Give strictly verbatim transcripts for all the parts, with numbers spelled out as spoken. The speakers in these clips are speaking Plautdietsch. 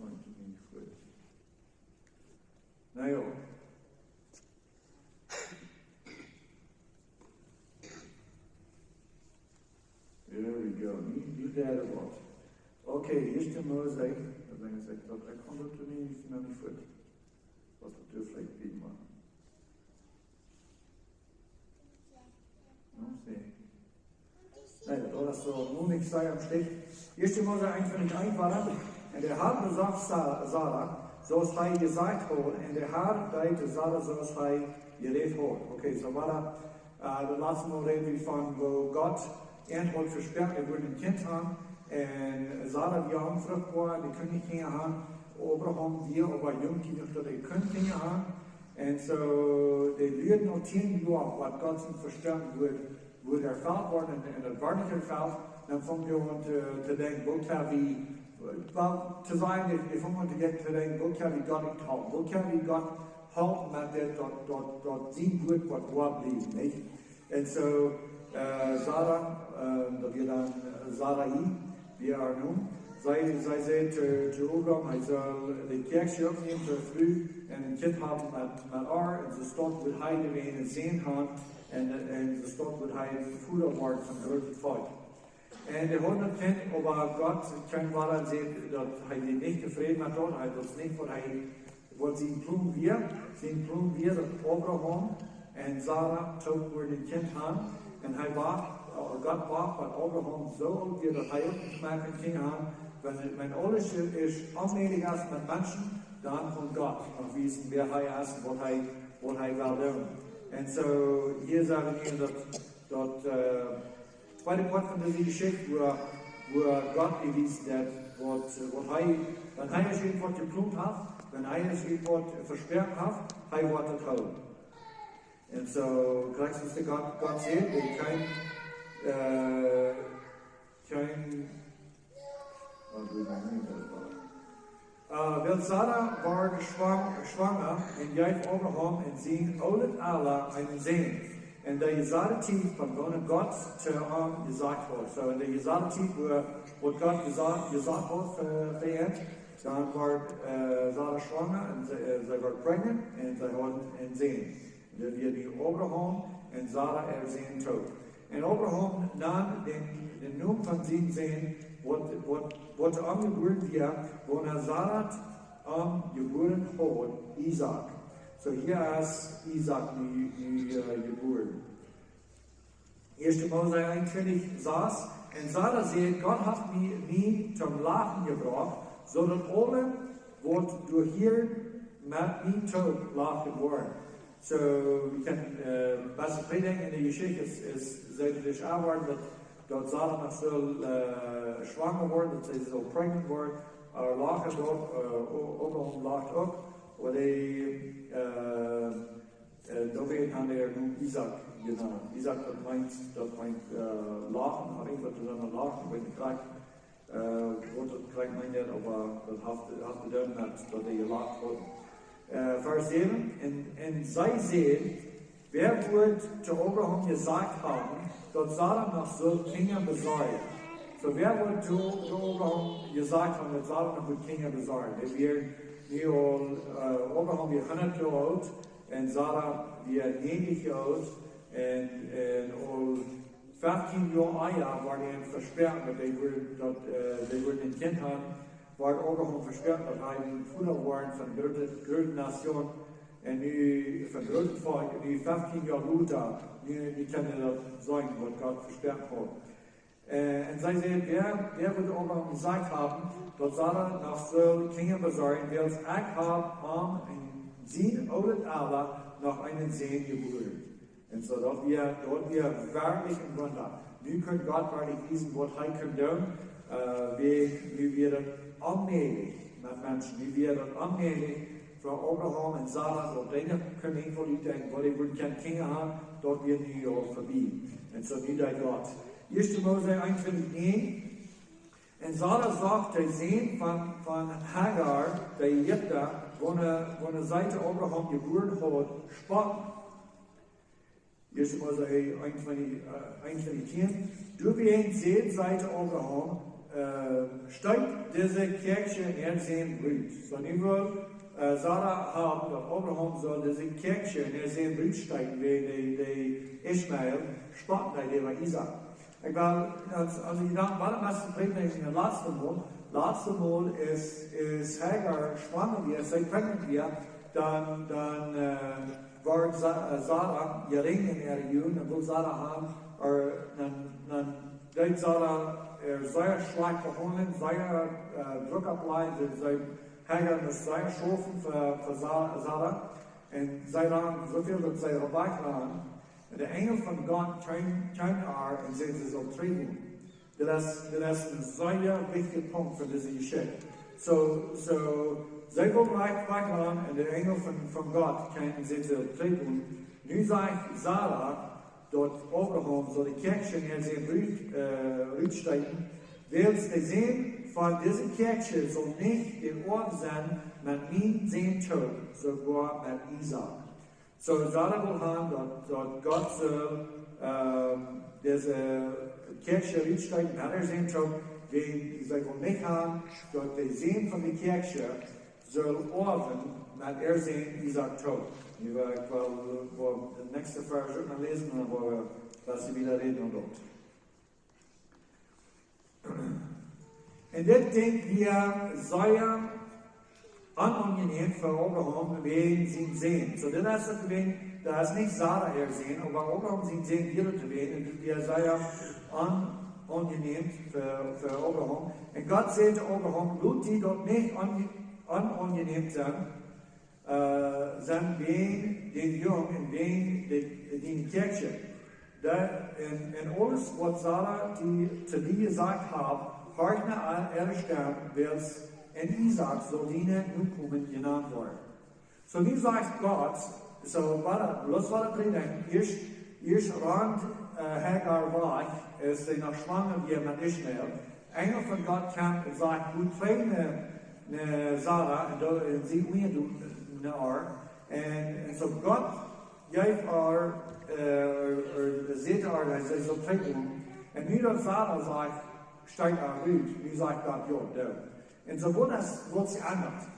Kjemt to mie nich fuat. Na jo. There we go. Nich, nich dee waut. Okay, ieeschte Mose, daut Dinj es, ekj, daut, ekj kaun daut nich, nich fuat. Waut daut doa veleicht bie moakt. No, see. Nä, daut es soo, nu nich sea aum Stich. Ieeschte Mose eent, Varsch eent wada. Un de Har besach Sa-, Sara, soo aus hee jesajcht haud, un de Har deed Sara, soo aus hee jerät haud. Okay, soo wada, äh, daut latste Mol räd wie von, woo Gott an haud vesproaken, hee wudd een Kjint han. Un Sara wia onfruchtboa, dee kunn nich Kjinja han. Abraham wia oba junk jenuach, daut hee kunn Kjinja han. Un soo, dee luaden aul tieen Joa, waut Gott sien Vesproaken wudd, wudd erfelt woaren, un, un daut wort nich erfelt. Dan fungen see aun to, to denkjen, woo kjenn wie, well, to sajen, dee, dee fungen aun to, to denkjen, woo kjenn wie Gott nich halpen? Woo kjenn wie Gott halpen met dit, daut, daut, daut sien Wuat woat woa bliewen, nich? Un soo, äh, Sara, äh, daut wia dan, äh, Sarai, wia äa Nomen. See, see säd to, to Abram, hee sull de Kjäakjsche oppnämen, to Fru, un een Kjint haben met, met äa, un soo stoakj wudd hee doawäajen een Sän han, un, un soo stoakj wudd hee Voda woaren von grootet Volkj. Un dee haud daut Kjint, oba Gott kjeem wada un säd, daut hee wia nich tofräd met daut, hee wist nich, waut hee, waut sien Plon wia. Sien Plon wia, daut Abraham un Sara toop wudden een Kjint han. Un hee wacht, äh, Gott wacht, bat Abraham soo oolt wia, daut hee uk nich mea kunn Kjinja han. Wan, wan aules es onmäajlich es met Menschen, dan kaun Gott noch wiesen, wäa hee es un waut hee, waut hee well doonen. Un soo, hia saj wie daut, daut, äh, tweede Poat von dise Jeschicht, wua, wua Gott bewiest daut, waut, waut hee, wan hee irjent waut jeplont haft, wan hee irjent waut vesproaken haft, hee woat daut hoolen. Un soo, krakjt soo aus Gott, Gott sajcht, dee kjeem, äh, kjeem, oh, du, nein, nein, nein, nein. Äh, wiels Sara wort schwang-, schwanga un jeef Abraham un sien oolet Ella eenen Sän. En de jesajde Tiet, von woona Gott to am jesajcht haud. Soo, en de jesajde Tiet, wua, waut Gott jesa-, jesajcht haud, äh, fa am, dan wort, äh, Sara schwanga un see, äh, see wort pregnant un see haud eenen Sän. Daut wia nu Abraham un Sara äa Sän toop. Un Abraham nand dän, dän Nomen von sien Sän, waut, waut, waut to am jebuaren wia, woona Sara am jebuaren haud, Isaak. Soo, hia es Isaak nu, nu, äh, jebuaren. Ieeschte Mose eenuntwintich sas. Un Sara säd: Gott haft mie, mie toom Lachen jebrocht, soo daut aule, waut doa hieren, met mie toop lachen woaren. Soo, wie kjennen, äh, waut wie vedenkjen en de Jeschicht es, es, see es äwaren, daut, daut Sara noch sull, äh, schwanga woaren, daut see sull pregnant woaren, äh, lachen doa, äh, o-, Abraham lacht uk, oba dee, äh, äh, doawäajen haft hee am Isaak jenant. Isaak, daut meent, daut meent, äh, lachen, haft irjent waut to doonen met lachen, weet nich krakjt, äh, waut daut krakjt meent, oba daut haft, haft to doonen met, daut hee jelacht haud. Äh, Varsch säwen, un, un see säd: Wäa wudd to Abraham jesajcht haben, daut Sara noch sull Kjinja besorjen? Soo, wäa wudd to, to Abraham jesajcht haben, daut Sara noch wudd Kjinja besorjen? Dee wieren nu aul, äh, Abraham wia hundat Joa oolt, un Sara wia näajentich Joa oolt, un, un aul feftieen Joa ea wort an vesproaken, daut dee wudden, daut, äh, dee wudden een Kjint haben, wort Abraham vesproaken, daut hee een Voda woat von groote, groote Nazion, un nu von grootet Volkj, un nu feftieen Joa lota, nu, nu kjennen see daut seenen, waut Gott vesproaken haud. Äh, un see säd: Wäa, wäa wudd Abraham jesajcht haben, daut Sara noch sull Kjinja besorjen, wiels ekj hab am en sien oolet Ella noch eenen Sän jebuaren? Un soo, daut wia, daut wia werkjlich een Wunda. Nu kunn Gott werkjlich wiesen, waut hee kunn doonen, äh, wäajen, nu wia daut onmäajlich met Menschen. Nu wia daut onmäajlich fa Abraham un Sara, daut dee kunn nich veleicht denkjen, waut dee wudden kjennen Kjinja haben, daut wia nu aul vebie. Un soo nu deed Gott. Ieeschte Mose eenuntwintich näajen. Un Sara sach de Sän von, von Hagar, de Ägipta, woona, woona see to Abraham jebuaren haud, spotten. Ieeschte Mose eenuntwintich, äh, eenuntwintich tieen. Doawäajen säd see to Abraham, äh, Steet dise Kjoakjsche en äa Sän rut. Soo nu well, äh, Sara haben, daut Abraham saul dise Kjoakjsche en äa Sän rutsteeten, wiels de, de Ismael spott, dee wia Isaak. Ekj well, aus, aus ekj dan wada met de Prädicht en daut latste Mol, latste Mol es, es Hagar schwanga wia, see kjwäakjt wia, dan, dan, äh, wort Sa-, äh, Sara jerinj en äare Uagen, dan wull Sara haben, ooda dan, dan deed Sara äa sea schlajcht behaundlen, sea, äh, Druck oppläajen, see, see Hagar must sea schaufen fa, fa Sa-, Sara. Un see rand soo väl daut see wajch rand. Un de Enjel von Gott kjeem, kjeem no äa un säd, see saul trigj gonen. Daut es, daut es een sea wichtja Punkt fa dise Jeschicht. Soo, soo, see wull wajch, wajch rand un de Enjel von, von Gott kjeem un säd, see saul trigj gonen. Nu sajcht Sara, daut Abraham saul de Kjoakjsche en äa Sän rut, äh, rutsteeten, wiels de Sän von dise Kjoakjsche saul nich de Oaw sennen met mienen Sän toop, soogoa met Isaak. Soo, Sara wull haben, daut, daut Gott saul, ähm, dise Kjoakjsche rutsteeten met äa Sän toop, wiels see wull nich haben, daut de Sän von de Kjoakjsche saul oawen met äa Sän Isaak toop. Nu well ekj, äh, well de näakjste Varsch uk noch läsen, un dan well wie daut wieda räden un daut. Un dit Dinkj wia sea onaunjenäm fa Abraham wäajen sien Sän. Soo, dit es daut wäajen, daut es nich Sara äa Sän, oba Abraham sien Sän wia daut wäajen, un dit wia sea onaunjenäm fa, fa Abraham. Un Gott säd to Abraham: Lot die daut nich on-, onaunjenäm sennen, äh, sennen wäajen dän Jung un wäajen de, de Kjoakjsche. Daut, un, un aules waut Sara die, to die jesajcht haft, horch no äa, äare Stemm, wiels en Isaak saul dien Nokomen jenant woaren. Soo, nu sajcht Gott, soo, wada, bloos wada trigj denkjen, ieescht, ieescht rand, äh, Hagar wajch, aus see noch schwanga wia met Ismael. Enjel von Gott kjemt un sajcht: Go trigj no, no Sara, un doa, un see unja no äa. Un, un soo Gott jeef äa, äh, äh, säd äa, daut see saul trigj gonen. Un nu daut Sara sajcht, steit äa rut, nu sajcht Gott: Jo, doo. Un soo woat daut, woat sikj endat.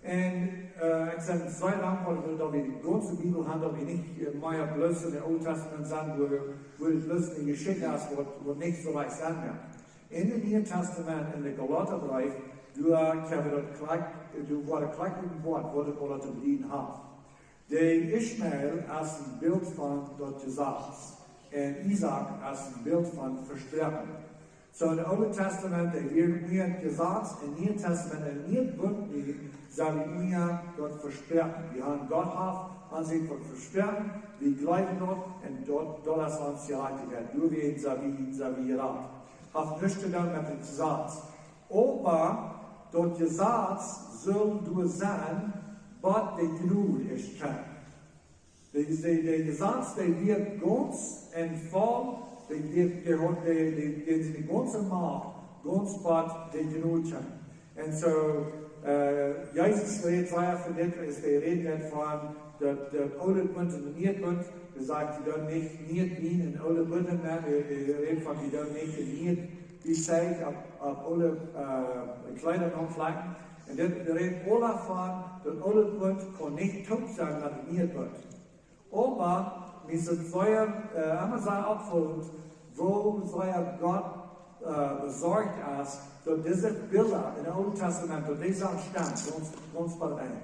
Un, äh, ekj sie sea dankboa, daut wie de gaunze Bibel haben, daut wie nich, äh, mea bloos en daut Oole Tastament sent, wua, wua daut bloos eene Jeschicht es, waut, waut nich soo leicht sennen kaun. En daut Niee Tastament, en dän Galatabreef, doa kjenn wie daut krakjt, doa woat krakjt en Wuat, waut daut aula to bedieden haft. De Ismael es een Bilt von daut Jesaz. Un Isaak es een Bilt von Vespräakjen. Soo, en daut Oole Tastament, dee wieren unja daut Jesaz, en daut Niee Tastament, en daut Niee Bunt nu, sent wie unja daut Vespräakjen. Wie haben Gott haft ons waut vesproaken, wie jleewen daut, un daut, daut es ons Jerajchtichkjeit. Doawäajen sent wie, sent wie jerat. Haft nuscht to doonen met daut Jesaz. Oba daut Jesaz saul doa sennen, bat de Jnod es kjemt. De, de, de Jesaz, dee wia gaunz en voll, dee, dee, dee haud, dee, dee, dee siene gaunze Macht, gaunz bat de Jnod kjemt. Un soo, äh, Jesus rät sea von dit, aus hee rät von daut, daut Oole Bunt un daut Niee Bunt. Hee sajcht, wie doonen nich Niet dienen un Oole Bunt nämen. Hee, hee rät von, wie doonen nich Niet, wie sajcht, opp, opp oole, äh, Kjleeda aunflakjen. Un dit rät aula von, daut Oole Bunt kaun nich toop sennen met daut Niee Bunt. Oba mie es et sea, äh, emma sea oppfaulent, woo sea Gott, äh, besorcht es, daut dise Bilda en daut Oole Tastament, daut dee sent stemmen, gaunz, gaunz bie een.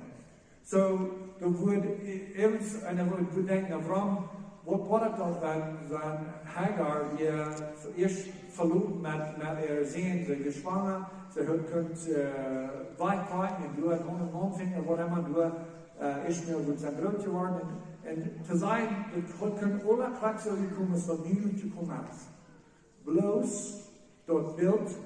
Soo, doa woat, äh, irjent eena woat, woat denkjen, na, wuarom, waut woat daut dan, wan, wan Hagar hia ieescht veloten met, met äa Sän, see wia schwanga, see haud kunt, äh, wajchkomen un doa een aundren Maun finjen, waut emma doa, äh, Ismael wudd sennen groot jeworden. Un, un to sajen, daut haud kunt aula krakjt soo jekomen es, daut nu jekomen es. Bloos daut Bilt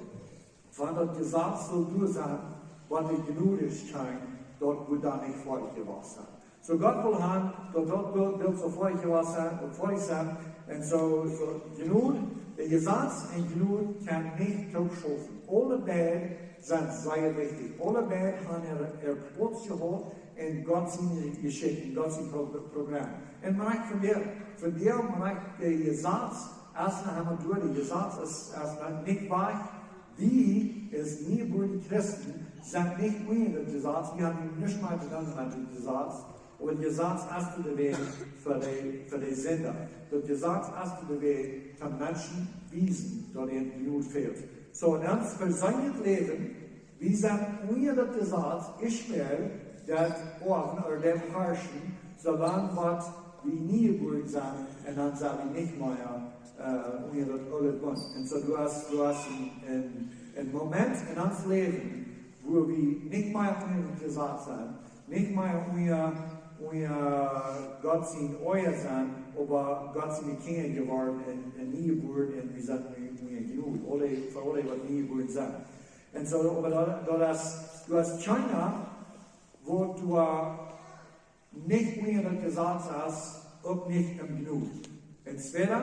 von daut Jesaz saul doa sennen, wan de Jnod es kjeem, daut wudd dan nich foadich jewast sennen. Soo Gott well haben, daut daut Bilt, Bilt saul foadich jewast sennen, daut foadich sennen. Un soo, soo Jnod, de Jesaz un Jnod kjennen nich toop schaufen. Aule beid sent sea wichtich. Aule beid haben äa, äa Plauz jehaut en Gott siene Jeschicht, en Gott sien Pro-, Program. Un mau ekj von dee, von dee mau ekj de Jesaz, aus noch emma doa, de Jesaz es, es noch nich wajch, Wie aus niejebuarne Christen sent nich unja daut Jesaz, wie haben nuscht mea to doonen met daut Jesaz, oba daut Jesaz es doa de Wajch fa de, fa de Sinda. Daut Jesaz es doa de Wajch fa Menschen wiesen, daut an Jnod fält. Soo, en ons perseenlichet Läwen, wie sent unja daut Jesaz, Ishmael, daut Oawen ooda daut Harschen, soo lang waut wie niejebuaren sent, un dan sent wie nich mea, äh, unja daut oole Bunt. Un soo, du hast, du hast een, een, een Moment en ons Läwen, wua wie nich mea unja daut Jesaz sent, nich mea unja, unja Gott sien Oaja sent, oba Gott siene Kjinja jeworden un, un niejebuaren un wie sent nu unja Jnod. Aule, fa aule waut niejebuaren sent. Un soo, oba daut, daut es, du hast China, wua du, äh, nich unja daut Jesaz es, uk nich en Jnod. Un wieda,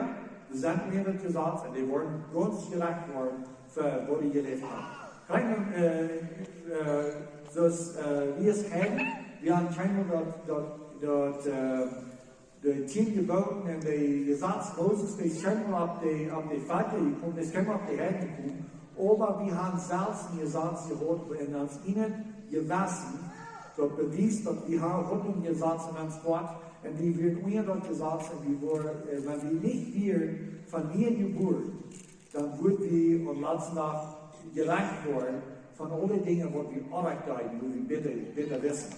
dee sent unja daut Jesaz un dee woaren gaunz jerecht woaren fa waut dee jeläft haben. Kjeen, äh, äh, soo aus, äh, wie aus Heiden, wie haben kjeenmol daut, daut, daut, äh, de tieen Jeboten un daut Jesaz Moses, dee es kjeenmol opp de, opp de Velkja jekomen, dee es kjeenmol opp de Heiden jekomen, oba wie haben selfst een Jesaz jehaut en ons ieejnet Jewessen, daut bewiest, daut wie haben een Jesaz en ons Hoat, un wie wieren unja daut Jesaz, un wie woaren, äh, wan wie nich wieren von nie jebuaren, dan wudd wie aum latsten Dach jerecht woaren von aule Dinja, waut wie orrajcht deeden, wua wie bäta, bäta wisten.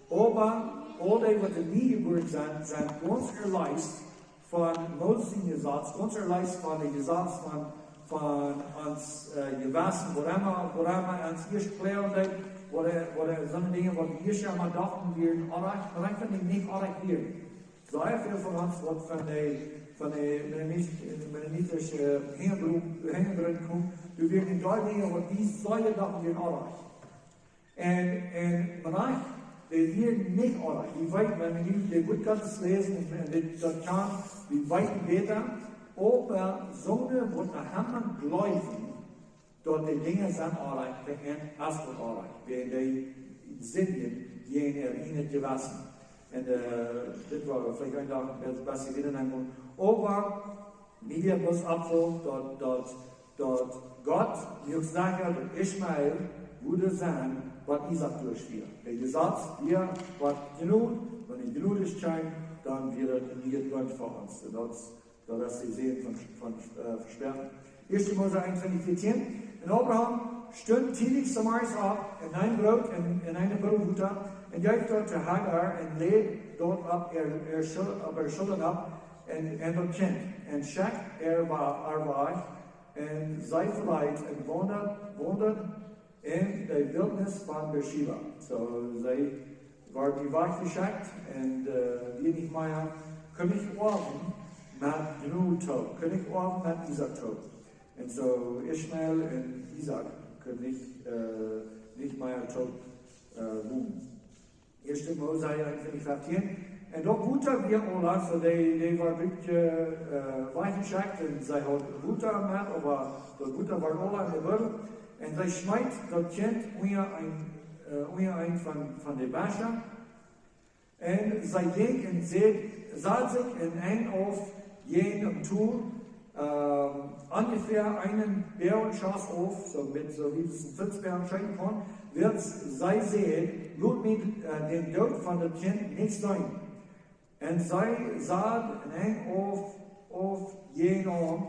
Oba aul dee, waut nie jebuaren sent, sent gaunz erleest von Moses sien Jesaz, gaunz erleest von daut Jesaz von, von ons, äh, Jewessen, waut emma, waut emma ons ieescht kjliewen deed, waut, waut soone Dinja, waut wie ieescht emma dochten wieren orrajcht, oba dan von dee nich orrajcht wieren. Sea väl von ons, waut von de, von de Mennonit-, mennonitische Hinjagru-, Hinjagrunt komen, dee wieren en dee Dinja, waut wie sea dochten wieren orrajcht. Un, un, oba nä, dee wieren nich orrajcht. Wie weeten, wan wie nu daut Wuat Gottes läsen un, un dit, daut kaun, wie weeten bäta, oba soone, waut no am jleewen, daut de Dinja sent orrajcht, dee sent uk orrajcht, wiels dee sindjen jäajen äa ieejnet Jewessen. Un, äh, dit woa wie veleicht een Dach een bät, bät wieda aungonen. Oba, wie woaren bloos oppfaulen, daut, daut, daut Gott nu sajcht, daut Ishmael wudd sennen, waut Isaak derchfieed. Daut Jesaz, wia waut Jnod, wan de Jnod es kjeem, dan wia daut een nieet Bunt fa ons. Un daut Daut es de Säajen von, von, äh, Vespräakjen. Ieeschte Mose eenuntwintich vieetieen. Un Abraham stunt tiedich zemorjes opp un neem Broot un, un eene Buddel Wota un jeef daut to Hagar un läd daut opp äa, äa Schul-, opp äare Schullren opp un, un daut Kjint un schekjt äa wa-, äa wajch un see veleet un waundad, waundad en de Wiltnis von Beerscheba. Soo, see worden wajchjeschekjt un, äh, wia nich mea, kunn nich oawen met Jnod toop, kunn nich oawen met Isaak toop. Un soo Ishmael un Isaak kunnen nich, äh, nich mea toop, äh, wonen. Ieeschte Mose eenuntwintich feftieen. Un daut Wota wia aul, soo dee, dee wia een bät, äh, wajchjeschekjt un see haud Wota met, oba daut Wota wia aul en de Buddel. Un see schmeet daut Kjint unja een, äh, unja eent von, von de Bescha. Un see jinkj un säd, sad sikj en een auf jäajen dän Tol, ähm, onjefäa eenen Boageschoss auf, soo met, soo aus een Fussboa schekjen kaun, wiels see säd: "Lot mie, äh, dän Doot von daut Kjint nich seenen." Un see sad en een auf, auf jäajen aun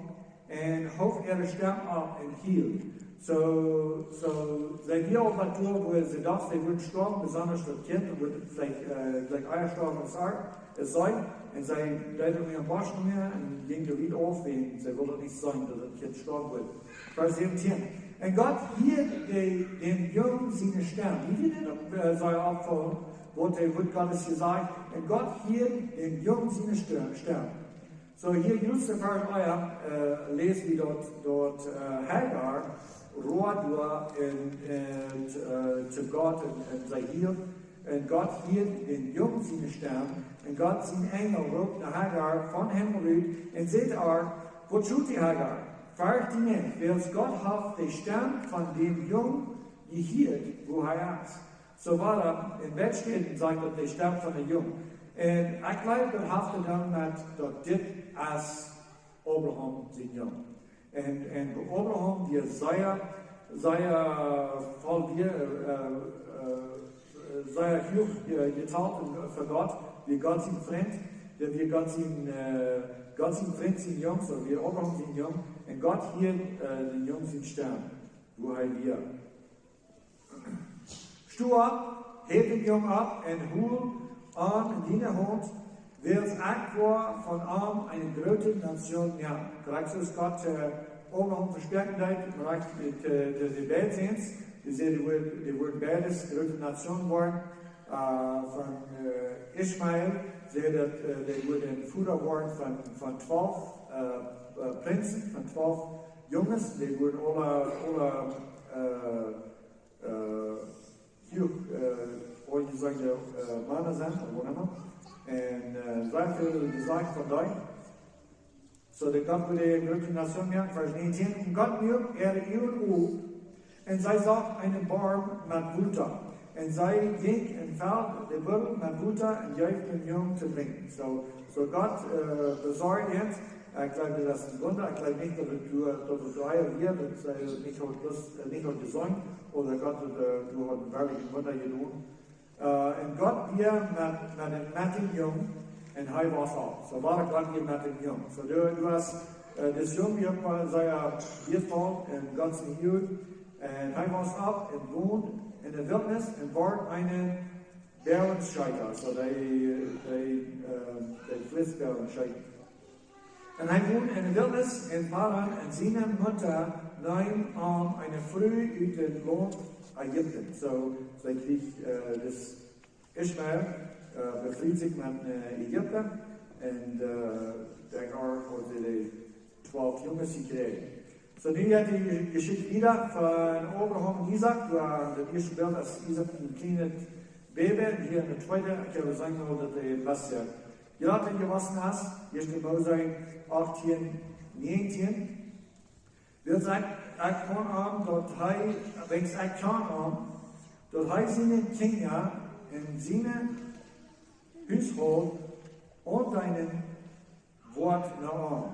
un hoof äare Stemm opp un hield. Soo, soo, see wia aul waut doa, wua see docht, see wudd stoawen, besonda daut Kjint, daut wudd veleicht, äh, jlikj ea stoawen aus ar-, aus see. Un see deed äa Bosch nich mea un jinkj doa wiet auf, un see wull daut nich seenen, daut daut Kjint stoawen wudd. Varsch säwentieen. Un Gott hieed de, dän Jung siene Stemm. Wie wieren uk, äh, sea oppjefoll, waut de Wort Gottes hia sajcht. Un Gott hieed dän Jung siene Ste-, Stemm. Soo, hia en Varsch ea, äh, läs wie daut, daut, äh, Hagar road wia un, un, äh, to Gott un, un see hield. Un Gott hieed dän Jung siene Stemm. Un Gott sien Enjel roopt no Hagar vom Himmel rut un säd to ar: "Waut schult die, Hagar? Fercht die nich, wiels Gott haft de Stemm von dän Jung jehieet, wua hee es." Soo wia daut en Wettsteden, sajcht daut, de Stemm von dän Jung. Un ekj jleew, daut haft to doonen met daut dit es Abraham sien Jung. Un, un Abraham wia sea, Sea, äh, voll wia, äh, äh, sea huach, äh, jetalt un, äh, fa Gott, wia Gott sien Frint, dee wia Gott sien, äh, Gott sien Frint sien Jung, soo wia Abraham sien Jung, un Gott hieed, äh, dän Jung siene Stemm, wua hee wia. Sto opp, häw dän Jung opp un hol am en diene Haunt, wiels ekj woa von am eene groote Nation moaken. Krakjt soo aus Gott, äh, Abraham vesproaken deed, krakjt, äh, de, de beid Säns, dee säd, dee woaren, dee woaren beides groote Nation woaren, äh, von, äh, Ismael, säd daut, äh, dee wudd een Voda woaren von, von twalf, äh, äh, Prinzen, von twalf Junges, dee wudden aule, aule, äh, äh, huach, äh, aunjeseene, äh, Mana sennen, ooda waut emma. Un, äh, sea väl jesajcht von dee. Soo, daut Gott wudd eene groote Nation moaken, Varsch näajentieen. Un Gott muak äare Uagen op, un see sach eenen Borm met Wota. Un see jinkj un feld dän Buddel met Wota un jeef dän Jung to drinkjen. Soo, soo Gott, äh, besorcht am. Ekj jleew, daut es een Wunda. Ekj jleew nich, daut et doa, daut et doa wia, daut see nich haud Lust, äh, nich haud jeseenen, ooda Gott, äh, doa haud een werkjlich Wunda jedonen. Äh, un Gott wia met, met, met dän Jung, un hee wos opp. Soo wia Gott wia met dän Jung. Soo, du, du hast, äh, dis Jung, dee haud sea, äh, wieetvoll un Gott sien Uagen. Un hee wos opp un wond en de Wiltnis un wort een Boagenschieeta. Soo, dee, dee, äh, dee flitzt Boagenschieeten. Un hee wond en de Wiltnis en Paran, un siene Mutta neem am eene Fru ut daut Launt Ägipten. Soo, see kjrieech, äh, dis Ismael, äh, befried sikj met, äh, Ägipten, un, äh, doaderch haud see dee twalf Junges jekjräajen. Soo, nu jeit de Jeschicht wieda von Abraham un Isaak, wua daut ieeschte Bilt es Isaak een kjlienet Baby, un hia en de tweede, ekj wudd sajen, daut hee een bät jrata jewossen es, ieeschte Mose achtieen näajentieen. Wiels ekj, ekj kjan am, daut hee, wiels ekj kjan am, daut hee siene Kjinja un sien Hushault aundeenen woat no am.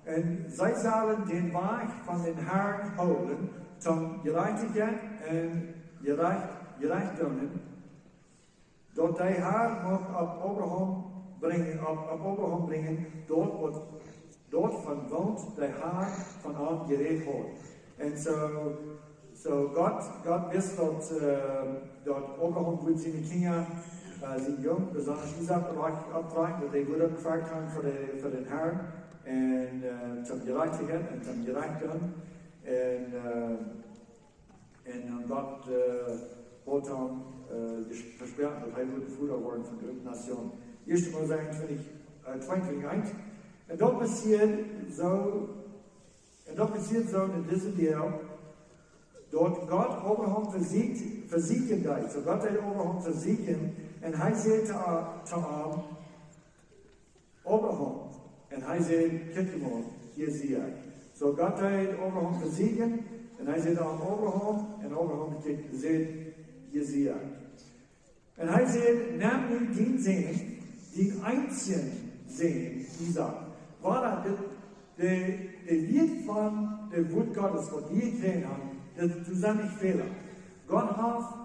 Un see sellen dän Wajch von dän Harn hoolen, toom Jerajchtichkjeit un Jerecht, Jerecht doonen, daut de Har mucht opp Abraham brinjen, opp, opp Abraham brinjen, daut waut, daut von woont de Har von am jerät haud. Un soo, soo Gott, Gott wist daut, äh, daut Abraham wudd siene Kjinja, äh, sien Jung, besonda Isaak, oppdroagen, daut hee wudd uk Farcht haben fa de, fa dän Harn, un, äh, toom Jerajchtichkjeit un toom Jerecht doonen. Un, äh, un, un Gott, äh, haud am, äh, jes-, vesproaken, daut hee wudd Voda woaren von de Nation. Ieeschte Mose eenuntwintich, äh, tweeuntwintich eent. Un daut passieed soo, un daut passieed soo en dise Welt, daut Gott Abraham vesieekjen, vesieekjen deed. Soo Gott deed Abraham vesieekjen, un hee säd to, to am, Abraham. Un hee säd, kjikj mol, hia sie ekj. Soo Gott deed Abraham vesieekjen, un hee säd aun Abraham, un Abraham kjikj, säd, hia sie ekj. Un hee säd, nemm nu dien Sän, dien eensjen Sän, Isaak. Wada, de, de, de Wieed von daut Wuat Gottes, waut wie jekjräajen haben, daut, doa sent nich Fäla. Gott haft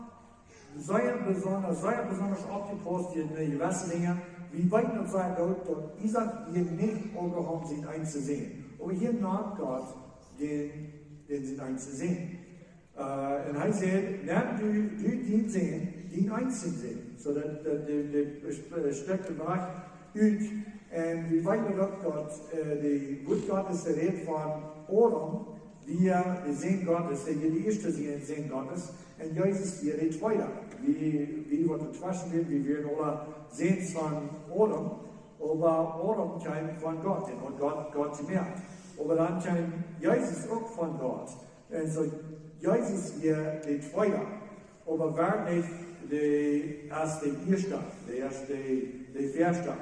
sea besonda, sea besonda oppjepaust en jewesse Dinja. Wie weeten daut sea goot, daut Isaak wia nich Abraham sien eensja Sän. Oba hia nemt Gott dän, dän sien eensja Sän. Äh, un hee säd, nemm du, du dien Sän, dien eensjen Sän. Soo daut, daut, de, de, de Stekj wajch ut. Un wie weeten daut Gott, äh, daut Wuat Gottes rät von Adam, wia de Sän Gottes, dee wia de ieeschte Sän, Sän Gottes, un Jesus wia de tweede. Wie, wie waut doatweschen sent, wie wieren aule Säns von Adam, oba Adam kjeem von Gott, un haud Gott, Gott jemoakt. Oba dan kjeem Jesus uk von Gott. Un soo, Jesus wia de tweede. Oba werkjlich de, aus de ieeschta, de ieeschta, de, de ieeschta.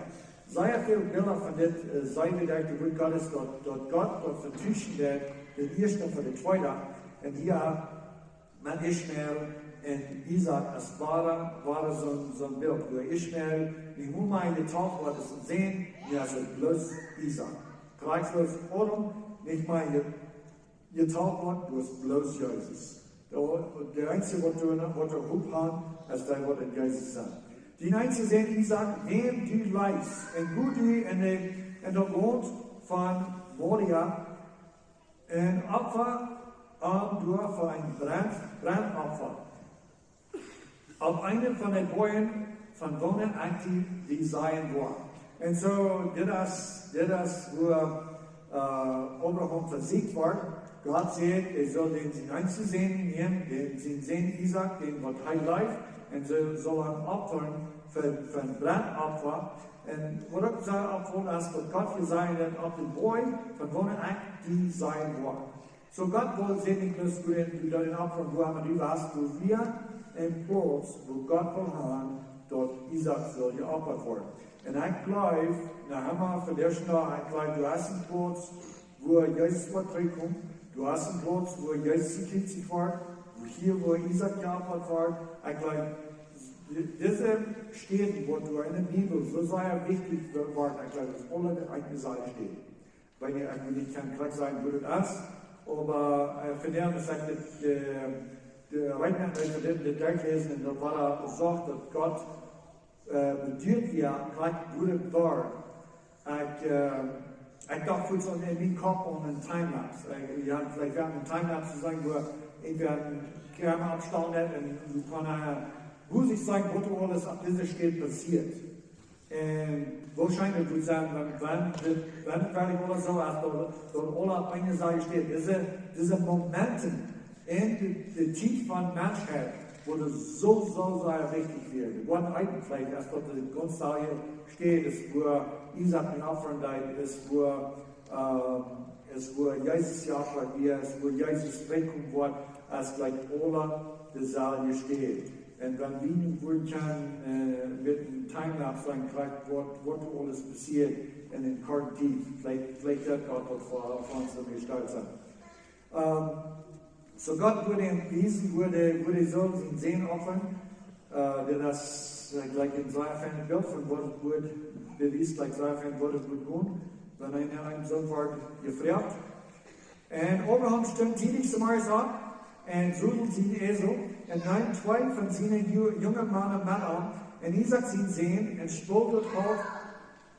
Sea väl Bilda von dit, äh, seenen wie derch daut Wuat Gottes, daut, daut Gott daut vetuschen deed, de ieeschta fa de tweede. Un hia met Ismael un Isaak es wada, wada soon, soon Bilt. Wua Ismael nich mea jetalt woat aus een Sän, nu es et bloos Isaak. Krakjt soo aus Adam nich mea je-, jetolt woat, daut es bloos Jesus. De, de eensje waut doa, waut doa Hopninj haft, es dee waut en Jesus sent. Dien eensja Sän Isaak, wäm du leefst, un go du en de, en daut Launt von Moria, un opfa am doa fa een Brent, Brentopfa. Opp eenen von de Boajen von woonen ekj die sajen woa. Un soo, dit es, dit es woo, äh, Abraham vesieekjt woat. Gott sajcht, hee saul dän sien eensja Sän nämen, dän sien Sän Isaak, dän waut hee leeft, un see saul am opfren fa, fa een Brentopfa. Un waut uk soo oppfelt es, daut Gott jesajcht haft opp dän Boajch, von woonen ekj die sajen woa. Soo Gott well sennen bloos wua du daut en Opfa, wua du west, wua wia een Plauz, wua Gott well haben, daut Isaak saul jeopfat woaren. Un ekj jleew, nu haben wie vondoag noch, ekj jleew, du hast een Plauz, wua Jesus woat trigjkomen, du hast een Plauz, wua Jesus jekjriezicht woat, wua hia, wua Isaak jeopfat woat. Ekj jleew, di-, dise Städen, waut doa en de Bibel soo sea wichtich woaren, ekj jleew, daut es aule de eent selwje Städ. Weet nich, ekj weet nich, kaun krakjt sajen, woo daut es, oba, äh, vondoag es ekj dit, äh, de Reed, ekj hab dit, dit derchjeläsen un daut wia uk jesajcht, daut Gott, äh, bediet wia, krakjt woo daut wia. Ekj, äh, ekj docht fuaz aun, en mienen Kopp aun een Timelapse. Ekj, jo, veleicht wia een Timelapse to seenen, wua irjentwäa eene Kamera oppjestalt haft un du kaust, äh, woo sikj sajen, waut aules opp dise Städ passieet. Un woarschienlich wudd sennen, wan, wan, wan, wan et werkjlich aules soo es, daut, daut aules opp eene Sied steit. Dise, dise Momenten en de, de Tiet von Menschheit, wua daut soo, soo sea wichtich wia. Waut eejentlich es, daut de gaunz selwje Städ es, wua Isaak dän Opfa deed, es wua, ähm, es wua Jesus jeopfat wia, es wua Jesus trigjkomen woat, es jlikj aule de selwje Städ. Un wan wie nu wudden kjennen, äh, met een Timelapse seenen, krakjt waut, waut aules passieet en eene korte Tiet, veleicht, veleicht daut Gott waut fa, fa ons doa mea stolt sennen. Ähm, soo Gott wudd am wiesen, woo hee, woo hee saul sienen Sän opfren. Äh, dit es, äh, jlikj een sea feinet Bilt von waut et woat, bewiest jlikj sea fein waut et woat doonen, wan eena, eena soo woat jefroacht. Un Abraham stunt tiedich zemorjes opp un sodeld sienen Esel un neem twee von siene ju-, junge Mana met am un Isaak sienen Sän un spold daut Holt,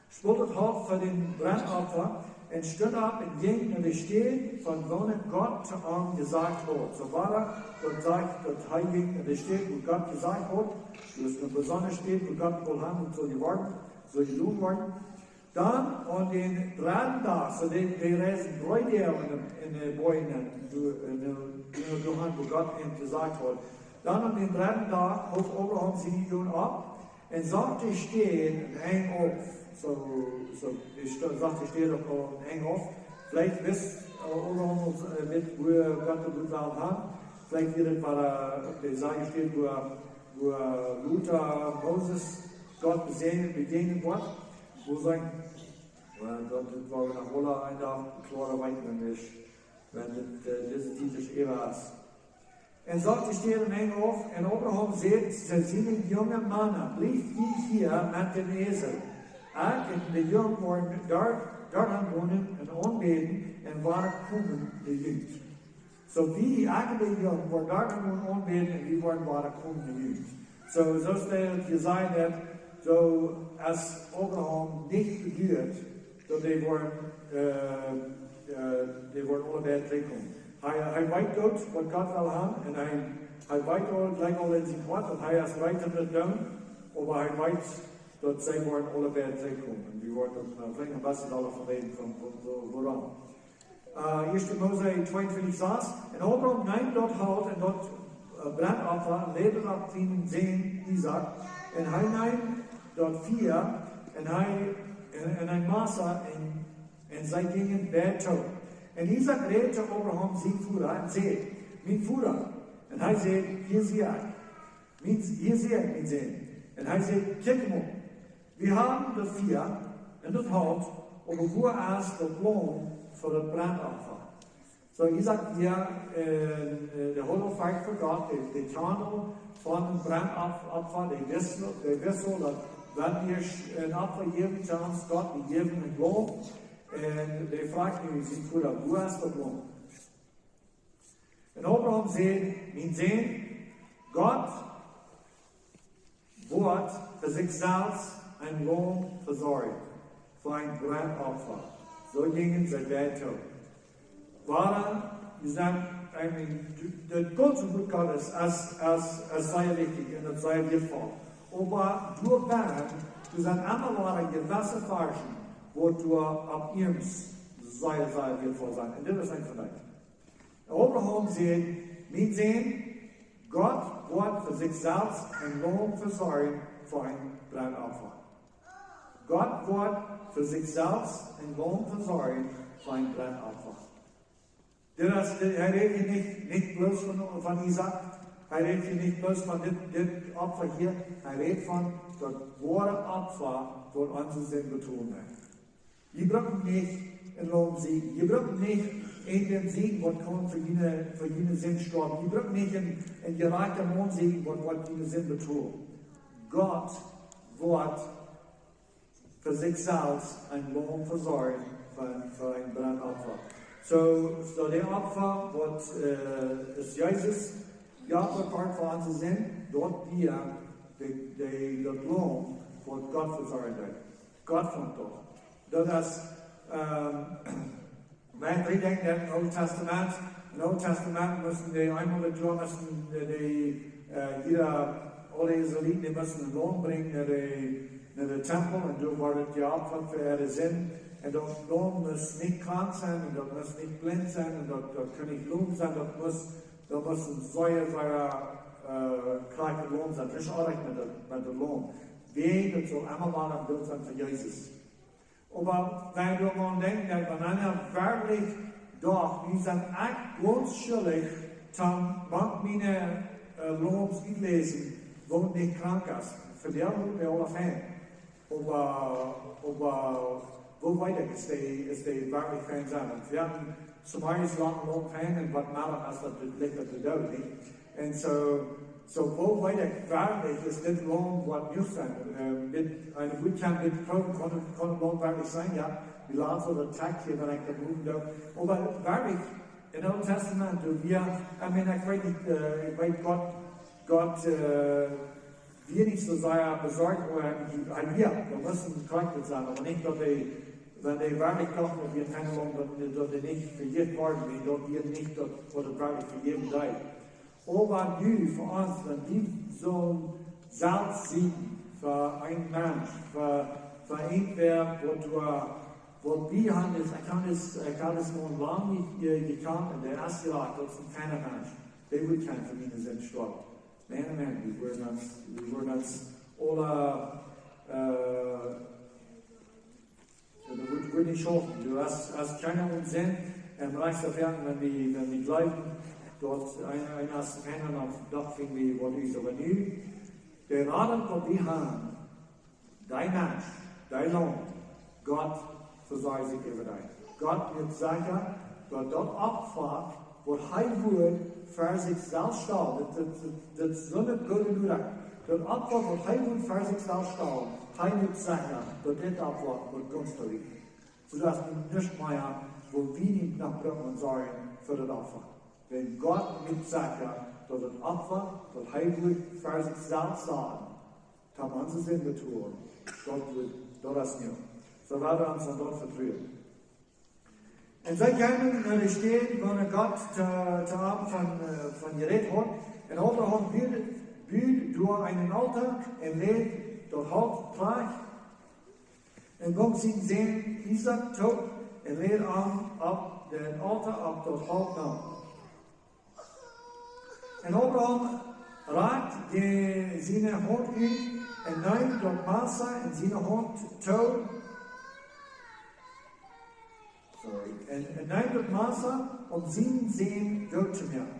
spold daut Holt fa dän Brentopfa un stunt opp un jinkj no de Städ, von woonen Gott to am jesajcht haud. Soo wia daut, daut sajcht, daut hee jinkj no de Städ, wua Gott jesajcht haud. Daut es eene besondre Städ, wua Gott well haben, daut saul jeworpen, saul jedonen woaren. Dan aun dän dredden Dach, soo dee, dee reisden dree Doag en de, en de Boajch, en de, en de, en de Doag, wua Gott am jesajcht haud. Dan aun dän dredden Dach hoof Abraham siene Uagen opp un socht de Städ en Enj auf. Soo, soo, dee sto-, socht de Städ opp en Enj auf. Veleicht wist, äh, Abraham aul, äh, met woo Gott daut well haben. Veleicht wia et, wua, äh, de selwje Städ, wua, wua, äh, lota Moses Gott bejäajnen, bejäajnen woat. Woo sent, well, daut, daut woa wie noch woll een Dach kloara weeten, wan wie, wan et, äh, dise Tiet es äwa es. Un socht de Städ en Enj auf, un Abraham säd to siene junge Mana: Blieft jie hia met dän Esel. Ekj un de Jung woaren doa, doa aun wonen un aunbäden un woaren komen no junt. Soo wie, ekj un de Jung, woaren doa aun wonen, aunbäden un wie woaren woaren komen no junt. Soo, soo aus hee jesajcht haud, soo aus Abraham nich bejieet, daut dee woaren, äh, äh, dee woaren aule beid trigjkomen. Hee, hee weet daut, waut Gott well haben, un hee, hee weet aul, jlikj aul en sien Hoat, daut hee es reed om daut to doonen, oba hee weet, daut see woaren aule beid trigjkomen. Un wie woaren daut, äh, veleicht een bät dolla von räden, von, von, von, wuarom. Äh, Ieeschte Mose tweeuntwintich sas. Un Abraham neem daut Holt un daut, äh, Brentopfa, läd daut opp sienen Sän Isaak. Un hee neem daut Fia un hee, un, un een Massa un, un see jinjen beid toop. Un Isaak räd to Abraham, sienen Voda, un säd: Mien Voda. Un hee säd: Hia sie ekj. Mien, hia sie ekj, mien Sän. Un hee säd: Kjikj mol, wie haben daut Fia un daut Holt, oba wua es daut Launt fa daut Brentopfa? Soo, Isaak, jo, äh, äh, dee haud Furcht fa Gott, dee, dee kjand von Brentopfa, dee wist, dee wist aul daut, wan wie een Opfa jäwen to ons Gott, wie jäwen een Launt. Un dee fruach nu sienen Voda: Wua es daut Launt? Un Abraham säd: Mien Sän, Gott woat fa sikj selfst een Laum vesorjen fa een Brennopfa. Soo jinjen see beid too. Wuarom? Wie sent, I mean, daut gaunze Wuat Gottes es, es, es sea wichtich un daut sea wieetvoll. Oba doa bennen, doa sent emma wada jewesse Varschen, waut doa opp eent sea, sea wieetvoll sent. Un dit es eent von dee. Abraham säd: Mien Sän, Gott woat fa sikj selfst een Laum vesorjen fa een Brennopfa. Gott woat fa sikj selfst een Laum vesorjen fa een Brennopfa. Dit es, dit, hee rät hia nich, nich bloos von, von Isaak. Hee rät hia nich bloos von dit, dit Opfa hia. Hee rät von daut woare Opfa, waut onse Sind betolen haft. Jie brucken nich een Laum sieekjen. Jie brucken nich eenen sieekjen, waut kaun fa june, fa june Sind stoawen. Jie brucken nich een, een jerajchta Maun sieekjen, waut, waut june Sind betolen. Gott woat fa sikj selfst een Laum vesorjen fa, fa een Brennopfa. Soo, soo daut Opfa, waut, äh, es Jesus, jo, daut Opfa fa onse Sind, daut wia dee, dee, daut Laum, waut Gott vesorjen deed. Gott funk daut. Daut es, ähm, wan wie denkjen aun daut Oole Tastament. Em Oole Tastament musten dee eemol daut Joa, musten dee, dee, äh, jieda, aule Israeliten, dee musten een Laum brinjen no dän, no dän Tempel un doa wort jeopfat fa äare Sind. Un daut Laum must nich krank sennen un daut must nich blint sennen un daut, daut kunn nich lom sennen. Daut must, daut must een sea, sea, äh, krakjtet Laum sennen. Daut es uk met daut, met daut Laum. Wäajen daut saul emma wada een Bilt sennen fa Jesus. Oba wan wie doaraun denkjen, daut wan eena werkjlich docht, nu sie ekj gaunz schuldich, dan mott ekj miene, äh, Laums utläsen, waut nich krank es. Fa dee woat daut aula fein. Oba, oba, woo weet ekj, es dee, es dee werkjlich fein sennen? Wan wie haben zemorjes lang Laum fein un waut Meddach es daut, daut licht opp de Doot, nich? Un soo, soo woo weet ekj werkjlich, es dit Laum waut nich sennen? Ähm, dit, een Weekend dit Proben kaun, kaun een Laum werkjlich sennen, jo. Wie lat woat daut Tag hia, wan ekj daut moaken doo. Oba werkjlich, em Oolen Tastament, doa wia, I mean, ekj weet nich, äh, ekj weet, Gott, Gott, äh, wia nich soo sea besorcht, oba hee, hee wia, daut must een Kranke sennen, oba nich daut hee, wan hee werkjlich docht, daut hee kjeene Ahnung, daut, daut hee nich vejäft worden wia, daut wia nich daut, waut hee werkjlich vejäwen deed. Oba nu fa ons, wan wie soo selfst seenen, fa een Mensch, fa, fa irjentwäa, waut, waut wie haben, es, ekj kaun daut, ekj hab daut noch lang nich, äh, jekaunt, un dee es jrod, daut es een feina Mensch. Dee woat kjeene von miene Sind stoawen. Maun, Maun, wie wudden ons, wie wudden ons aula, äh, daut woat, woat nich schaufen. Du hast, hast kjeene Unsinn, un rajcht soo wiet, wan wie, wan wie jleewen, daut eena, eena es feina, dan, dan finj wie waut ut. Oba nu, de Rot, waut wie haben, dee Mensch, dee Laum, Gott vesorcht sikj äwa dee. Gott woat sajen, daut daut Opfa, waut hee woat fa sikj selfst stalen, daut, daut, daut, daut es soon goode Norecht. Daut Opfa, waut hee woat fa sikj selfst stalen, hee woat sajen, daut dit Opfa woat gaunz toorieekjen. Soo daut wie nuscht mea, woo wie nich noch brucken sorjen fa daut Opfa. Wan Gott woat sajen, daut daut Opfa, waut hee woat fa sikj selfst stalen, dan onse Sind betolen. Daut woat, daut es nu. Soo woa wie ons aun daut vetruen. Un see jinjen no de Städ, wua Gott to, to am von, äh, von jerät haud. Un Abraham bud, bud doa een Altoa un läd daut Holt trajcht. Un bunk sienen Sän Isaak toop un läd am opp dän Altoa opp daut Holt nopp. Un Abraham rakjt de, siene Haunt ut un neem daut Massa en siene Haunt too. Sorry. Un, un neem daut Massa, om sienen Sän doot to moaken.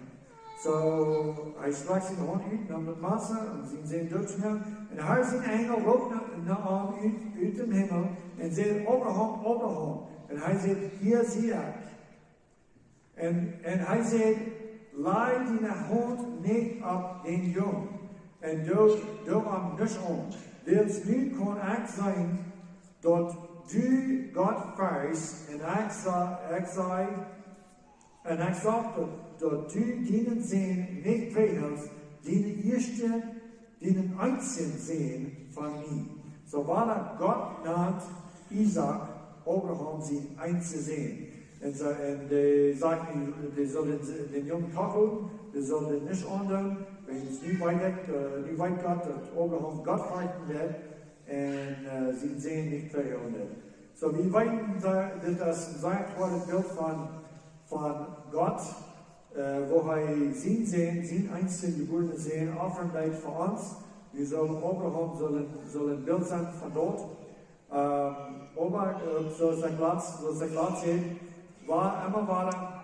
Soo, hee strakjt siene Haunt ut, neem daut Massa, om sienen Sän doot to moaken. Un de Harr sien Enjel roopt no, no am ut, ut dän Himmel un säd: "Abraham, Abraham." Un hee säd: "Hia sie ekj." Un, un hee säd: "Laj diene Haunt nich opp dän Jung, un doo, doo am nuscht aun. Wiels nu kaun ekj seenen, daut du Gott ferchst, un ekj sa-, ekj saj, Un ekj sach daut, daut du dienen Sän nich trigj hilst, dienen ieeschten, dienen eensjen Sän von mie. Soo wada Gott nant Isaak Abraham sien eensjen Sän. Un soo, un dee sajcht, dee, dee sull dän, dän Jung tohoolen, dee sull dän nich aundoonen, wiels nu weet ekj, äh, nu weet Gott daut Abraham Gott fajchten deed un, äh, sien Sän nich trigj hoolen deed. Soo, wie weeten, daut, dit es een sea kloaret Bilt von, von Gott, äh, woo hee sien Sän, sien eensjen jebuarnen Sän, opfren deed fa ons. Wie sellen Abraham sellen, sellen een Bilt sennen von daut. Ähm, oba, äh, soo aus ekj latst, soo aus ekj latst säd, woo emma wada,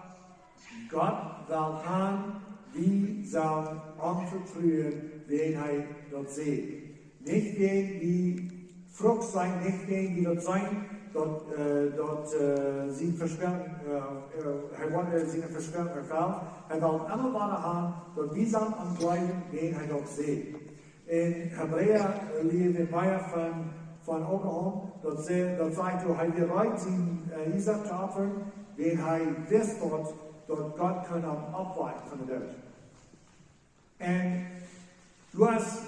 Gott well han, wie sellen am vetruen, wan hee daut sajcht. Nich wan wie Frucht seenen, nich wan wie daut seenen, daut, äh, daut, äh, sien Vespräakjen, äh, äh, hee woat, äh, sien Vespräakjen erfellen. Hee well emma wada han, daut wie sellen am jleewen, wan hee daut sajcht. En Hebräa, äh, läsen wie mea von, von Abraham, daut see, daut sajcht, woo hee wia reed, sien, äh, Isaak to opfren, wiels hee wist daut, daut Gott kunn am oppwakjen von de Doot. Un du hast,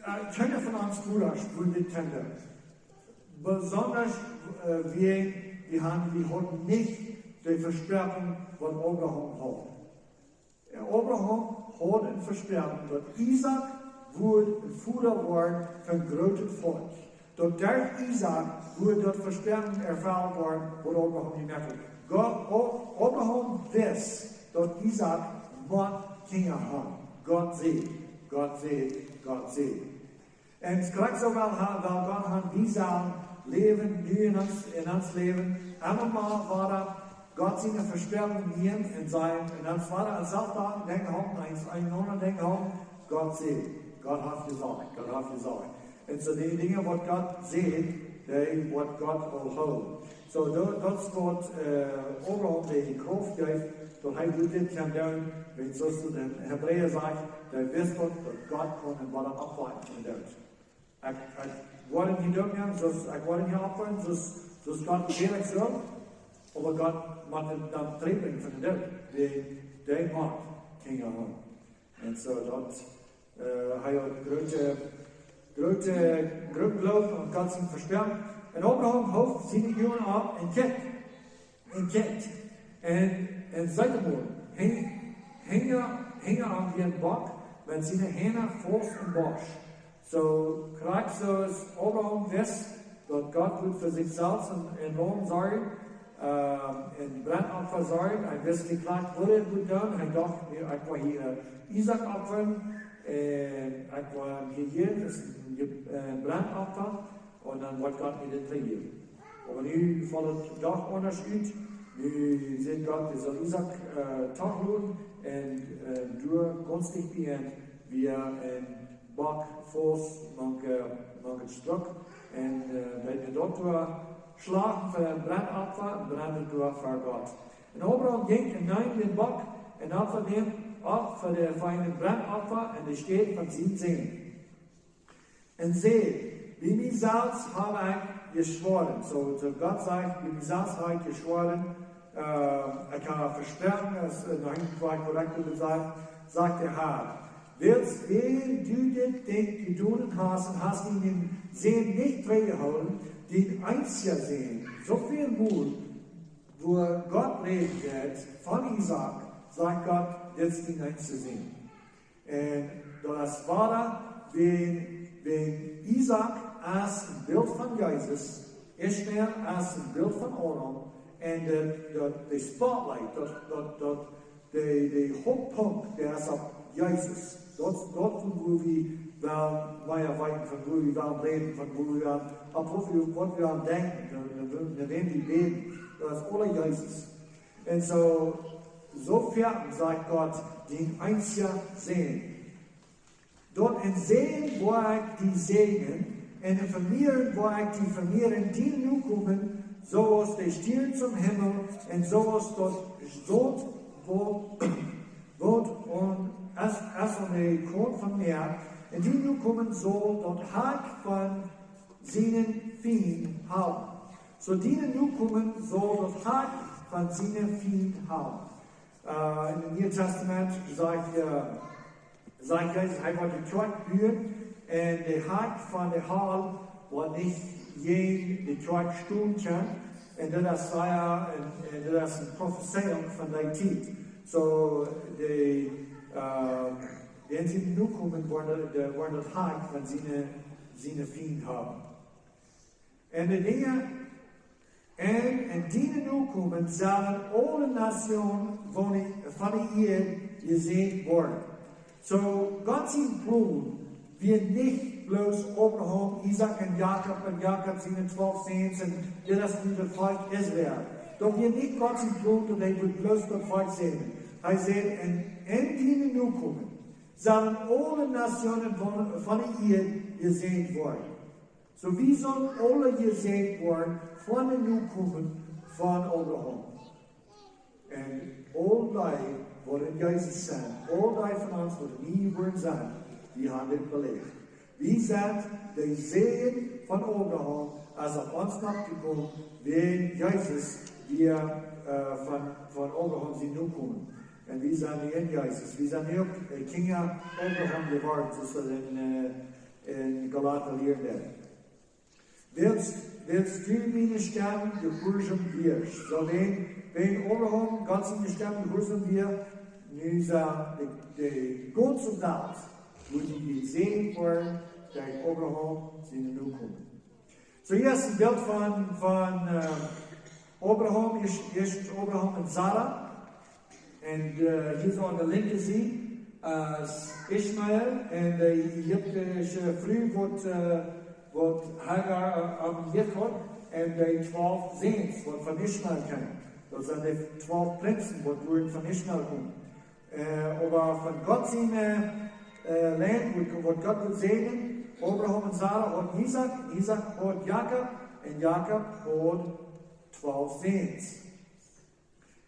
äh, kjeena von ons Brooda wudd dit kjennen doonen. Besonda, äh, wie, wie haben, wie hauden nich de Vespräakjen, waut Abraham haud. Abraham haud een Vespräakjen, daut Isaak wudd een Voda woaren von een grootet Volkj. Daut derch Isaak wudd daut Vespräakjen erfelt woaren, waut Abraham jemoakt haud. Gott, Ab-, Abraham wist, daut Isaak mott Kjinja haben. Gott säd, Gott säd, Gott säd. Un krakjt soo well ha-, well Gott han, wie sellen läwen, nu en ons, en ons Läwen, emma wada Gott siene Vespräakjen nämen un sajen, un dan wada aun selfst denkjen haben, eent, een aundret denkjen haben, Gott sajcht, Gott haft jesajcht, Gott haft jesajcht. Un soo dee Dinja waut Gott sajcht, dee woat Gott uk hoolen. Soo, daut, daut es waut, äh, Abraham de Krauft jeef, daut hee dit kunn doonen, wiels soo aus daut en Hebräa sajcht, hee wist daut, daut Gott kunn am wada oppwakjen von de Doot. Ekj, ekj woa hia doonen, soo aus, ekj woa hia oppwakjen, soo aus, soo aus Gott werkjlich sull, oba Gott mott am dan trigjbrinjen von de Doot. Dee, dee mott Kjinja haben. Un soo daut, äh, hee haud groote, groote, grooten Gloowen aun Gott sien Vespräakjen. Un Abraham hoof siene Uagen opp un kjikjt. Un kjikjt. Un, un see de Boom. Hinja, hinja, hinja am wia een Bock met siene Henj faust em Bosch. Soo, krakjt soo aus Abraham wist, daut Gott wudd fa sikj selfst een, een Laum sorjen, äh, een Brennopfa sorjen. Hee wist nich krakjt waut hee wudd doonen. Hee docht, nä, ekj woa hia Isaak opfren, un ekj woa hia, hia es een Je-, äh, Brennopfa, un dan woat Gott mie dit vejäwen. Oba nu felt daut doch aundasch ut. Nu sajcht Gott, hee saul Isaak, äh, toohoolen un, äh, doa gaunz dicht bie am wia een Bock faust mank, äh, mank een Struck. Un, äh, deed hee daut doa schlachten fa een Brennopfa, un brennd daut doa fa Gott. Un Abraham jinkj un neem dän Bock un opfad am opp fa de, fa een Brennopfa en de Städ von sienen Sän. Un säd: Bie mie selfst hab ekj jeschwoaren. Soo, soo Gott sajcht: Bie mie selfst hab ekj jeschwoaren, äh, ekj hab vesproaken, aus, äh, noch een Wort, waut ekj wull sajen, sajcht de Herr. Wiels wan du dit Dinkj jedonen hast un hast dienen Sän nich trigjjehoolen, dien eensja Sän, soo väl mol, woo Gott räden deed von Isaak, sajcht Gott: Dit es dien eensja Sän. Un daut es wada, wan, wan Isaak es een Bilt von Jesus, Ismael es een Bilt von Abraham, un daut, daut, de spotlight, daut, daut, daut, de, de Hauptpunkt, dee es opp Jesus. Daut, daut von woo wie wellen mea weeten, von woo wie wellen räden, von woo wie wellen, opp waut wie, waut wie aun denkjen, no, no, no wäm wie bäden, daut es aules Jesus. Un soo, soo väl sajcht Gott, dien eensja Sän. Daut en Säajen woa ekj die säajnen, un en Vemieren woa ekj die vemieren, diene Nokomen, soo aus de Stierns aum Himmel, un soo aus daut Solt, waut, waut aun, es, es aun de Kaunt vom Mäa, un diene Nokomen saul daut Hakj von sienen Fiend hoolen. Soo diene Nokomen saul daut Hakj von siene Fiend haben. Äh, in dem Neuen Testament sajcht, äh, sajcht Jesus, hee woat de Kjoakj buen un de Hakj von de Hal woat nich jäajen de Kjoakj stonen kjennen. Un daut es sea, un, un daut es eene Profezeiung von dee Tiet. So, de, äh, wan see nu komen, woaren de, woaren daut Hakj von siene, siene Fiend haben. Un de Dinja, un, un diene Nokomen sellen aule Nationen von de, von de Ieed jesäajent woaren. So, Gott sien Plon wia nich bloos Abraham, Isaak un Jakob un Jakob siene twalf Säns un dit es nu daut Volkj Israel. Daut wia nich Gott sien Plon, daut hee wudd bloos daut Volkj säajnen. Hee säd, un, un diene Nokomen sellen aule Nationen von, von de Ieed jesäajent woaren. So, wie sellen aule jesäajent woaren von de Nokomen von Abraham. Un aul dee, waut en Jesus sent, aul dee von ons, waut nie jebuaren sent, dee haben dit beläft. Wie sent de Säajen von Abraham, es opp ons nopp jekomen, wäajen Jesus, dee, äh, von, von Abraham sien Nokomen. Un wie sent nu en Jesus. Wie sent nu uk, äh, Kjinja Abraham jeworden, soo aus daut en, äh, en Galata lieren deit. Wiels, wiels du miene Stemm jehuarsom wieescht. So wan, wan Abraham Gott siene Stemm jehuarsom wia, nu sent de, de gaunze Welt, wudd jesäajent woaren derch Abraham siene Nokomen. So, hia es een Bilt von, von, äh, Abraham, ieescht, ieescht Abraham un Sara. Un, äh, hia soo aun de linkje Sied, äh, es Ismael un de ägiptische Fru, waut, äh, waut Hagar, äh, aum Jeft haud, un de twalf Säns, waut von Ismael kjeemen. Daut sent de twalf Prinzen, waut wudden von Ismael komen. Äh, oba von Gott siene, äh, Lien, waut, waut Gott wull säajnen, Abraham un Sara hauden Isaak, Isaak haud Jakob, un Jakob haud twalf Säns.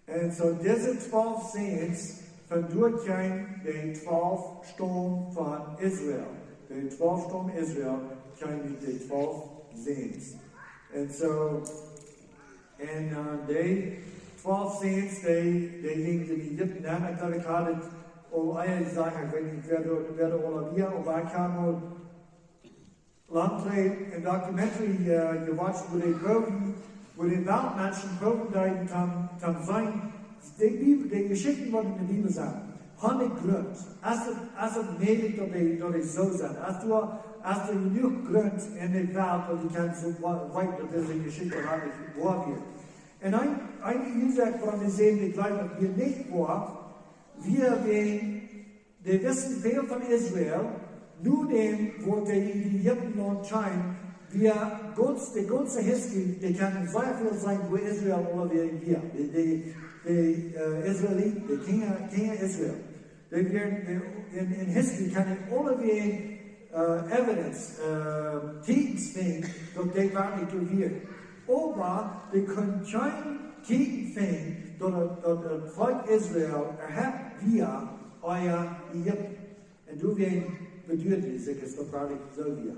Un so dise twalf Säns, von doa kjeemen de twalf Staum von Israel. De twalf Staum Israel kjeemen de twalf Säns. Un so, un, äh, de twalf Säns, dee, dee jinjen en Ägipten nenn. Ekj jleew, ekj haud et aul ea jesajcht, ekj weet nich, wäa doa, wäa doa aula wia, oba ekj hab mol lang trigj een Documentary, äh, jewatcht, wua dee proowen, wua de Weltmenschen proowen deeden, toom, toom seenen, de Bibel, de Jeschichten, waut en de Bibel sent, haben dee Grunt. Es et, es et mäajlich, daut dee, daut dee soo sent? Es doa, es doa jenuach Grunt en de Welt, daut dee kjennen soo wa-, weeten, daut dise Jeschicht werkjlich woa wia? Un een, een Uasoak, wuarom dee säden, dee jleewen, daut wia nich woa, wia wäajen, dee wisten väl von Israel, nodäm waut dee en Ägiptenlaunt kjeemen, wia gaunz, de gaunze History, dee kjennen sea väl seenen, wua Israel aula wia. De, de, de, äh, Israeliten, de Kjinja, Kjinja Israel. Dee wieren, äh, en, en History kjennen aula wia, äh, evidence, äh, Tieekjens finjen, daut dee werkjlich doa wieren. Oba dee kunnen kjeen Tieekjen finjen, daut et, daut et Volkj Israel äwahaupt wia, ea Ägipten. Un doawäajen beduaden dee sikj, daut daut werkjlich soo wia.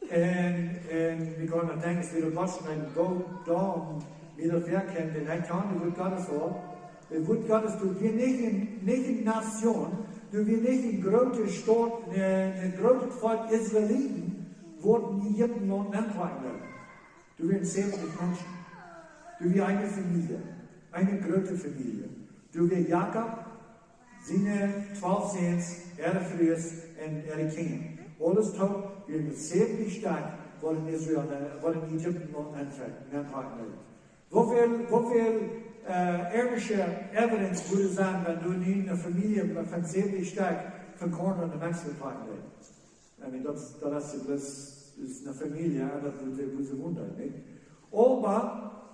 Un, un wie kjennen noch denkjen, aus wie daut waut von een Goldom, wie daut wia kjennen, dän hee kjand, daut Wuat Gottes haud. Daut Wuat Gottes, daut wia nich en, nich en Nation, daut wia nich een groote Staut, een, een grootet Volkj Israeliten, waut en Ägiptenlaunt nenntrakjen deed. Doa wieren säwentich Menschen. Doa wia eene Famielje, eene groote Famielje. Doa wia Jakob, siene twalf Säns, äare Frues un äare Kjinja. Aules toop wieren daut säwentich Stekj, waut en Israel, äh, waut en Ägipten noch aunfungen, aunfungen deeden. Woo väl, woo väl, äh, ärnische evidence wudd sennen, wan du nu eene Famielje von säwentich Stekj von Kanada no Mexiko trajen deeden? I mean, daut, daut es bloos, daut es eene Famielje, jo, daut wudd, wudd wundren, nich? Oba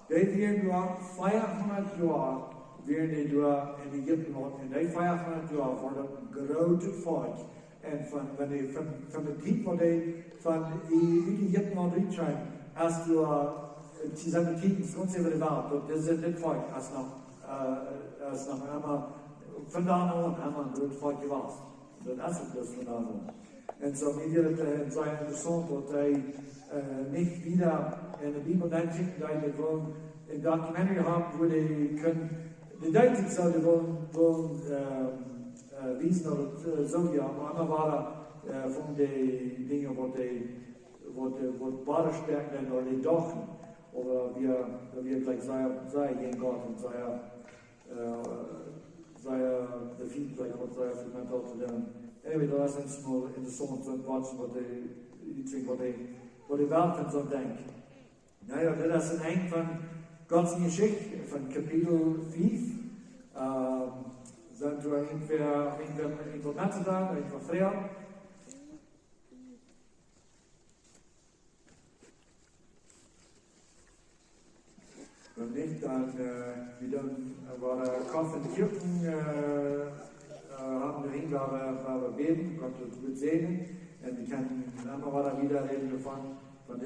dee wieren doa veahundat Joa, wieren dee doa en Ägipten, un en dee veahundat Joa wia daut een grootet Volkj. Un von, wan dee von, von de Tiet, waut dee von Ä-, Ägipten utkjeemen, aus doa, äh, to sennen Tiet, es gaunz äwa de Welt, daut dit, dit Volkj es noch, äh, es noch emma, von doa aun emma een grootet Volkj jewast. Daut es uk bloos von doa aun. Un soo, mie wia et, äh, sea interessaunt, daut hee, äh, nich wieda en de Bibel nenkjikjen deed, daut wia, een documentary haben, wua dee kunnen, dee denkjen, see wullen, wullen ähm, äh, wiesen, daut et äh, soo wia, oba emma wada äh, von dee Dinja, waut dee, waut dee, waut wada stäakjen ooda dee dochten. Oba wia, daut wia jlikj sea, sea jäajen Gott un sea, äh, sea, de Fient jlikj haud sea väl met daut to doonen. Anyway, daut es eenjemol interessaunt, soo waut, waut dee, waut dee, waut dee Welt von soo denkjt. Na jo, dit es daut Enj von Gott siene Jeschicht, von Kapitel fief. Ähm, sent doa irjentwäa, irjentwäa, irjentwäa Menschen doa, irjentwäa Froagen? Wan nich, dan äh, wie dan äh, woaren Kopp un Kjuppen äh, äh, haben doa hinjen, wua wie, wua wie bäden, Gott daut goot säajnen. Un wie kjennen emma wada wieda räden doavon,